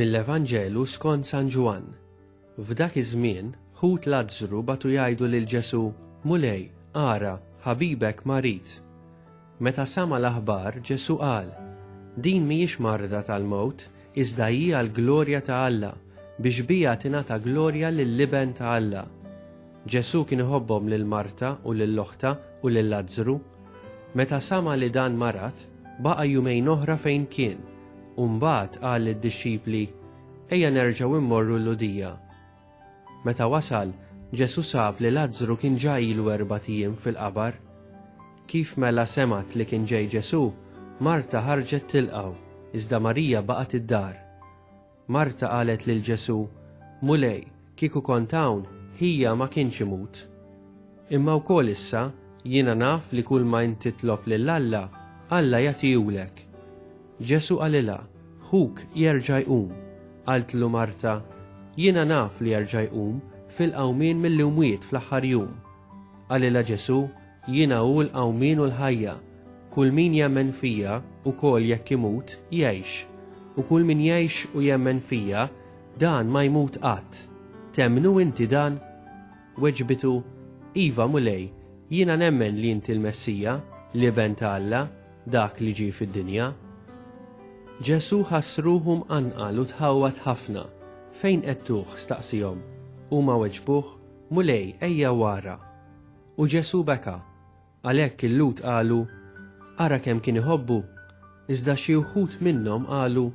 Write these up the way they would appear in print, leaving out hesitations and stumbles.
Mill-Evanġelu skont San Ġwann. F'dak iż-żmien, ħut Lazzru bagħtu jgħidu lil Ġesù, Mulej, ara, ħabibek marid. Meta sama' l-aħbar, Ġesù qal, Din mhijiex marda tal-mewt, iżda hi għall-glorja ta' Alla, biex biha tingħata glorja lill-Iben ta' Alla. Ġesù kien iħobbhom lil Marta u lil oħtha u lil Lazzru. Meta sama' li dan marad, baqa' jumejn oħra fejn kien. U mbagħad qal lid-dixxipli, Ejja nerġgħu mmorru l-Lhudija. Meta wasal, Ġesù sab li Lazzru kien ġa ilu erbat ijiem fil-qabar. Kif mela semgħet li kien ġej Ġesù, Marta ħarġet tilqgħu, iżda Marija baqgħet id-dar. Marta qalet lil Ġesù, Mulej, kieku kont hawn, ħija ma kienx imut. Imma wkoll issa, jiena naf li kulma int titlob lil Alla, Alla jagħtihulek. Ġesù qalilha, Ħuk jerġa' jqum. Qaltlu Marta, Jiena naf li jerġa' jqum fil-qawmien mill-imwiet fl-aħħar jum. Qalilha Ġesù, Jiena hu l-qawmien u l-ħajja. Kull min jemmen fija, ukoll jekk imut, jgħix. U kull min jgħix u jemmen fija, dan ma jmut qatt. Temmnu inti dan? Weġbitu, Iva, Mulej, jiena nemmen li inti l-Messija, l-Iben ta' Alla, dak li ġie fid-dinja. Ġesù ħass ruħu mqanqal u tħawwad ħafna. Fejn qegħdtuh? staqsiehom. Huma weġbuh, Mulej, ejja u ara. U Ġesù beka. Għalhekk il-Lhud qalu, Ara kemm kien iħobbu! Iżda xi wħud minnhom qalu,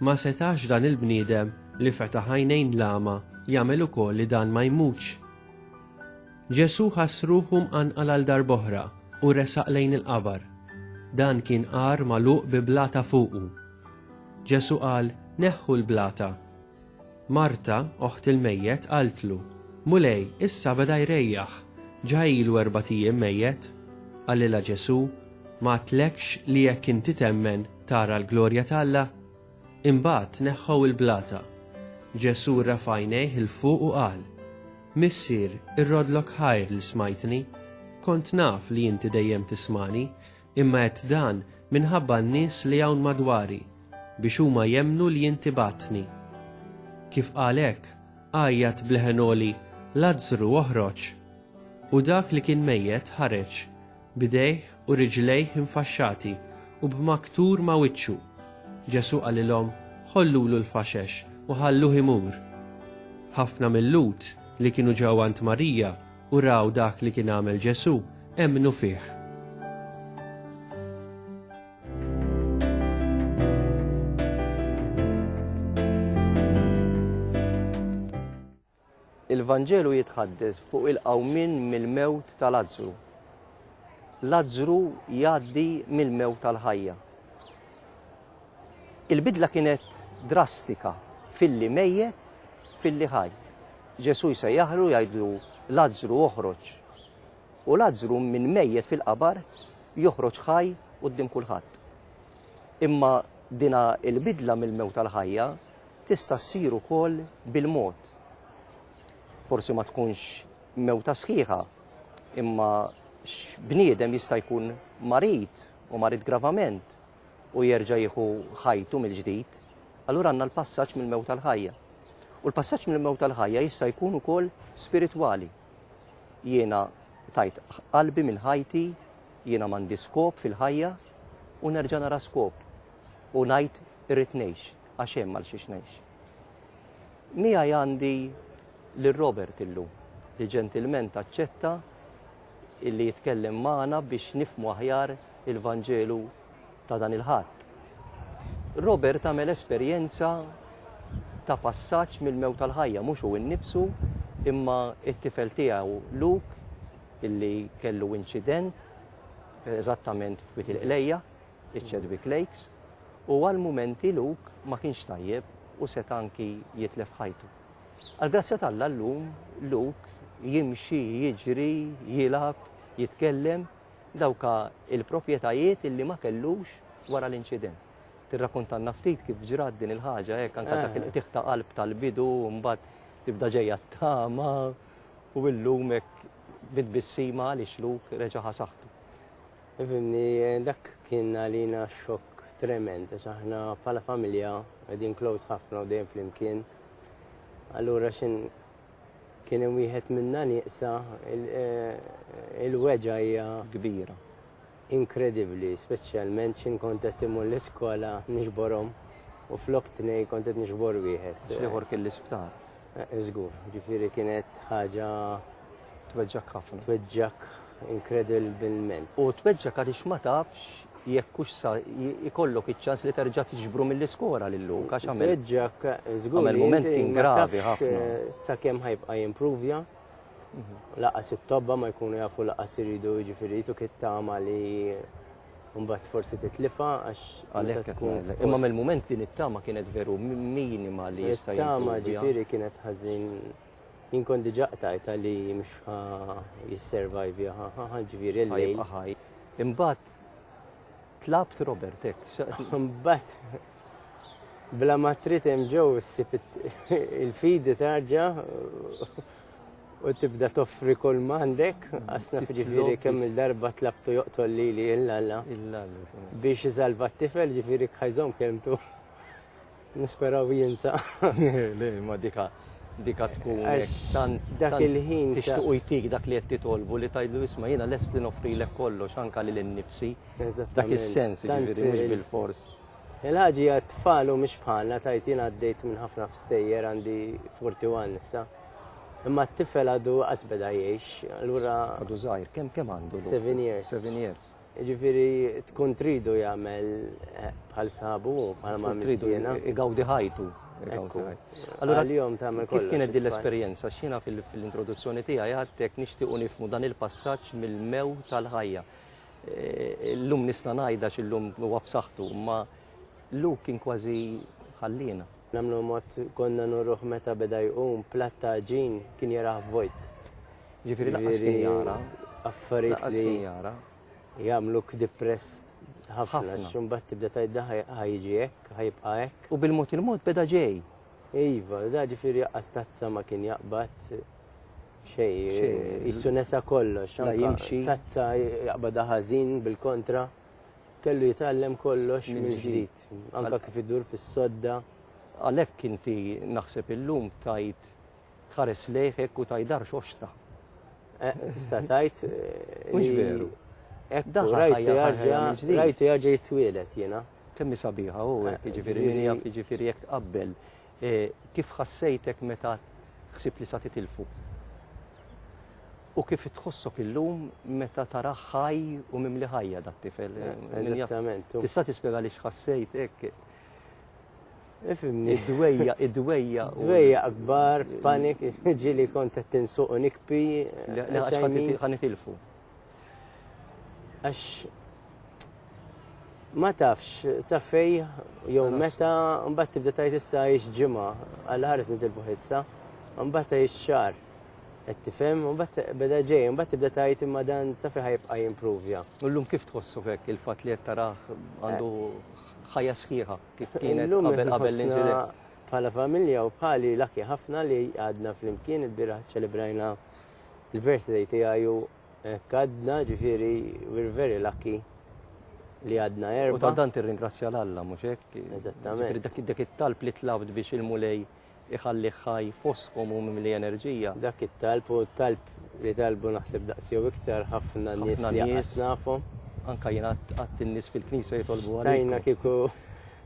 Ma setax dan il-bniedem li fetaħ għajnejn l-agħma jagħmel ukoll li dan ma jmutx? Ġesù ħass ruħu mqanqal għal darb'oħra u resaq lejn il-qabar. Dan kien għar magħluq bi blata fuqu. Ġesù qal, Neħħu l-blata. Marta, oħt il-mejjet, qaltlu, Mulej, issa beda jrejjaħ, ġa ilu erbat ijiem mejjet. Qalilha Ġesù, M'għedtlekx li jekk inti temmen tara l-glorja t'Alla? Imbagħad neħħew il-blata. Ġesù refa' għajnejh 'il fuq u qal, Missier, irroddlok ħajr li smajtni. Kont naf li inti dejjem tismagħni, imma għedt dan minħabba n-nies li hawn madwari, biex huma jemmnu li inti bgħattni. Kif qal hekk, għajjat b'leħen għoli, Lazzru, oħroġ! U dak li kien mejjet ħareġ, b'idejh u riġlejh infaxxati u b'maktur ma' wiċċu. Ġesù qalilhom, Ħollulu l-faxex u ħalluh imur. Ħafna mil-Lhud li kienu ġew għand Marija u raw dak li kien għamel Ġesù, emmnu fih. Il-Vanġelu jitħaddet fuq il-qawmien mill-mewt ta' Lazzru. Lazzru jgħaddi mill-mewt għall-ħajja. Il-bidla kienet drastika filli mejjet filli ħaj. Ġesù jsejjaħlu jgħidlu Lazzru oħroġ. U Lazzru minn mejjet fil-qabar joħroġ ħaj quddiem kulħadd. Imma dina il-bidla mill-mewt għall-ħajja tista' ssir ukoll bil-mod. Forsi ma tkunx mewta sħiħa, imma bniedem jista' jkun marid u marid gravament u jerġa' jieħu ħajtu mill-ġdid, allura għandna l-passaġġ mill-mewt għall-ħajja. U l-passaġġ mill-mewt għall-ħajja jista' jkun ukoll spiritwali. Jiena tajt qalbi minn ħajti, jiena m'għandi skop fil-ħajja u nerġa' nara skop u ngħid irrid ngħix. Għax hemm għal xiex ngħix. Miegħi għandi lil Robert illum li ġentilment aċċetta illi jitkellem magħna biex nifhmu aħjar il-Vanġelu ta' dan il-Ħadd. Robert għamel esperjenza ta' passaġġ mill-mewt għall-ħajja, mhux hu nnifsu imma t-tifel tiegħu Luke illi kellu inċident eżattament f'Wied il-Qlejja, iċ-Chadwick Lakes, u għal mumenti Luke ma kienx tajjeb u seta' anki jitlef ħajtu. Għall-grazzja t'Alla llum Luke jimxi, jiġri, jilgħab, jitkellem, dawk il-proprjetajiet illi ma kellux wara l-inċident. Tirrakontanna ftit kif ġrat din il-ħaġa hekk anke dak il-qtigħ ta' qalb tal-bidu u mbagħad tibda ġejja t-tama u llum hekk bi tbissima għaliex Luke reġa' ħa saħħtu. Ifhimni, dak kien għalina xokk tremend, għax aħna bħala familja qegħdin close ħafna u dejjem flimkien. Allura xin kien hemm wieħed minna nieqsa eh, il-weġa hija kbira. Inkredibbli, speċjalment xin kont qed imur l-iskola nixborhom u flok tnej kont qed nixbor wieħed. X'ieħor kien l-isptar. Eh, żgur, ġifieri kienet ħaġa tweġġak ħafna. Tweġġak inkredibilment. U tweġġak għaliex ma tafx jekk hux sa jkollok iċ-ċans li terġa' tiġbru mill-iskola lil Luke għax għamel. Tweġġak żgur. Għamel mument kien gravi ħafna. Eh, sakemm ħajbqa' jimprovja. Mhm. Laqas it-tobba ma jkunu jafu laqas iridu jiġifieri jituk it-tama li mbagħad forsi titlifa għax għalhekk tkun. Imma mill-mument din it-tama kienet veru minima li jista' Tama ġifieri kienet ħażin jien kont diġà qtajta li mhux jisservajvja ġifieri l-lejl. Imbagħad tlabt Robert hekk. Imbagħad bla ma trid hemm ġew issib il-fidi tarġa' u tibda toffri kull ma għandek, għax naf ġifieri kemm il-darba tlabtu joqtol lili il-Alla. Biex isalva t-tifel ġifieri ħajżomm kelmtu. Nisperaw jinsa. Le, ma dika dika tkun tant dak il-ħin tixtiequ jtik dak li qed titolbu li tgħidlu isma' jiena lest li noffrilek kollox anke lil innifsi. Dak is-sens ġifieri mhux bil-fors. Il-ħaġa hija t-tfal u mhix bħalna tgħid jien għaddejt minn ħafna stejjer għandi 41 issa. Imma t-tifel għadu qas beda jgħix, allura. Għadu żgħir, kemm kemm għandu? 7 years. 7 years. Ġifieri tkun tridu jagħmel eh, bħal sabu, bħal ma tridu jiena. Igawdi ħajtu. Allura l-jom tagħmel kollox. Kif kienet din l-esperjenza? X'jiena fil-introduzzjoni tiegħi għadtek nixtiequ nifhmu dan il-passaġġ mill-mew tal-ħajja. Eh, illum nista' ngħidha x'illum huwa f'saħħtu, ma Luke kien kważi ħallina. Nagħmlu mod konna nuruh meta beda jqum platt ta' għaġin kien jarah vojt. Ġifieri lanqas kien jara. Affarijiet li jara. Jagħmluk depressed ħafna. Imbagħad tibda tgħid da ħa jiġi hekk, ħa jibqa' hekk. U bil-mod il-mod beda ġej. Iva, da ġifieri jaqqas tazza ma kien jaqbad xejn. Jissu nesa kollox. Tazza jaqbadha ħażin bil-kontra. Kellu jitgħallem kollox mill-ġdid, anke kif idur fis-sodda. Għalhekk inti naħseb illum tgħid tħares lejh hekk u tgħid dar xoxta. Eh, tista' tgħid. Eh, Mhux veru. Ekku, rajtu jarġa' rajtu jarġa' jitwieled jiena. Kemm hi sabiħa u hekk, eh, jiġifieri min jaf jiġifieri jekk tqabbel kif ħassejtek meta ħsibt li sa titilfu? U kif tħossok illum meta tarah ħaj u mimli ħajja dat-tifel? Eżattament. Tista' tispjega li x'ħassejt hekk? Ifimni. Id-dwejja, id-dwejja. Dwejja akbar, panik, ġili kont qed tinsuq u nikpi. Għax nitilfu. Għax ma tafx sa fej jew meta mbagħad tibda tgħid issa għiex ġimgħa, għal ħares nitilfu issa, mbagħad għiex xahar. Qed tifhem, u mbagħad beda ġej, mbagħad tibda tgħid imma dan sa fejn ħajbqa' jimpruvja. U llum kif tħossu hekk il-fatt li qed tarah għandu ħajja sħiħa kif kienet qabel qabel l-inċident? Bħala familja u bħali lucky ħafna li għadna flimkien il-bieraħ ċelebrajna l-birthday tiegħi u għadna ġifieri we're very lucky li għadna erba. U ta' dan tirringrazzja l-Alla mhux hekk? Eżattament. Dak it-talb li tlabt biex il-Mulej iħallih ħaj fostkom u mimli enerġija. Dak it-talb u talb li talbu naħseb daqs jew iktar ħafna nies li qas nafhom. Anka jien għadt in-nies fil-knisja jitolbu għalik. Stajna kieku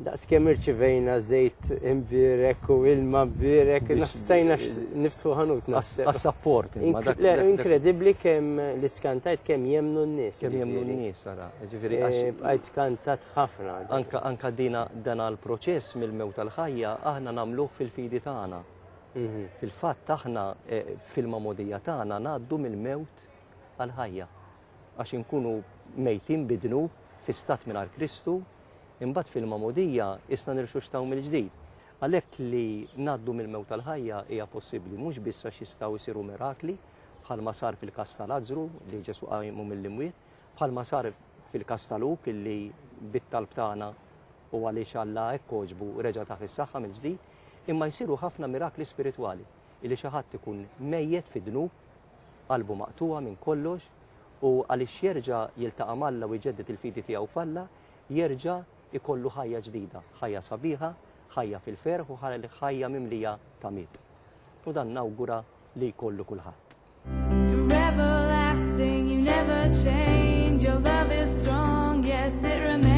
daqs kemm irċivejna żejt imbierek u ilma mbierek, stajna niftħu ħanut naħseb. Għas-sapport. Inkredibbli kemm li skantajt kemm jemnu n-nies. Kemm jemnu n-nies, ara. Ġifieri eh, bqajt skantat ħafna. Anka anka dina dan l-proċess mill-mewt għall-ħajja aħna nagħmluh fil-fidi tagħna. Mhm. Fil-fatt aħna eh, fil-magħmudija tagħna ngħaddu mill-mewt għall-ħajja. Għax inkunu mejtin bid-dnub fi stat mingħajr Kristu, imbagħad fil-magħmudija isna nirxuxtaw mill-ġdid. Għalhekk li ngħaddu mill-mewt għall-ħajja hija possibbli mhux biss għax jistgħu jsiru mirakli bħalma sar fil-każ ta' Lazzru li Ġesu qajmu mill-imwiet, Bħalma sar fil-każ ta' Luke illi bit-talb tagħna u għaliex Alla hekk għoġbu reġa' tah is-saħħa mill-ġdid, imma jsiru ħafna mirakli spiritwali illi xi ħadd ikun mejjet fid-dnub, qalbu maqtugħa minn kollox u għaliex jerġa' jiltaqa' m'Alla u jġedded il-fidi tiegħu f'Alla, jerġa' ikollu ħajja ġdida, ħajja sabiħa, ħajja fil-ferħ u ħajja mimlija tamiet. U dan nawgura li jkollu kulħadd. You're everlasting, you never change. Your love is strong, yes, it remains.